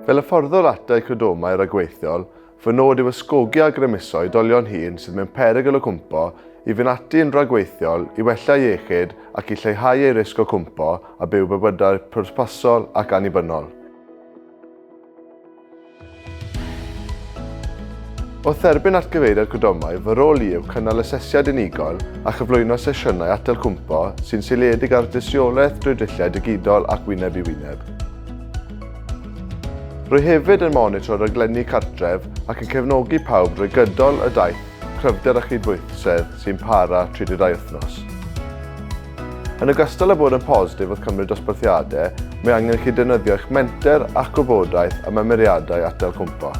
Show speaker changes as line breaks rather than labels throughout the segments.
Fel hyfforddwr atal crydomau rhagweithiol, fy nod yw ysgogi a grymuso oedolion hŷn sydd mewn perygl o cwmpo i fynd ati yn rhagweithiol i wella iechyd ac i lleihau eu risg o cwmpo a byw bywydau pwrpasol ac annibynnol. Wrth dderbyn atgyfeiriad crydomau, fy rôl i yw cynnal asesiad unigol a chyflwyno sesiynau atal cwmpo sy'n seiliedig ar dystiolaeth drwy dulliau digidol ac wyneb i wyneb. Rwy hefyd yn monitro rhaglenni cartref ac yn cefnogi pawb drwy gydol y daith cryfder a chydbwysedd sy'n para 32 wythnos. Yn ogystal â bod yn positif wrth cymryd dosbarthiadau, mae angen i chi defnyddio eich menter a'ch gwybodaeth am ymyriadau atal cwmpo.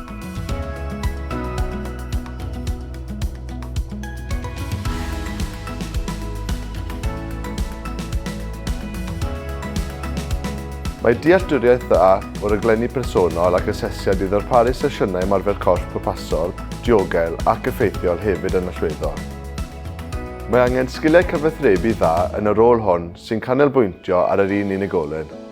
Mae dealltwriaeth dda o raglenni personol ac asesiad i ddarparu sesiynau ymarfer corff pwrpasol, diogel ac effeithiol hefyd yn allweddol. Mae angen sgiliau cyfathrebu dda yn y rôl hon sy'n canolbwyntio ar yr un unigolyn.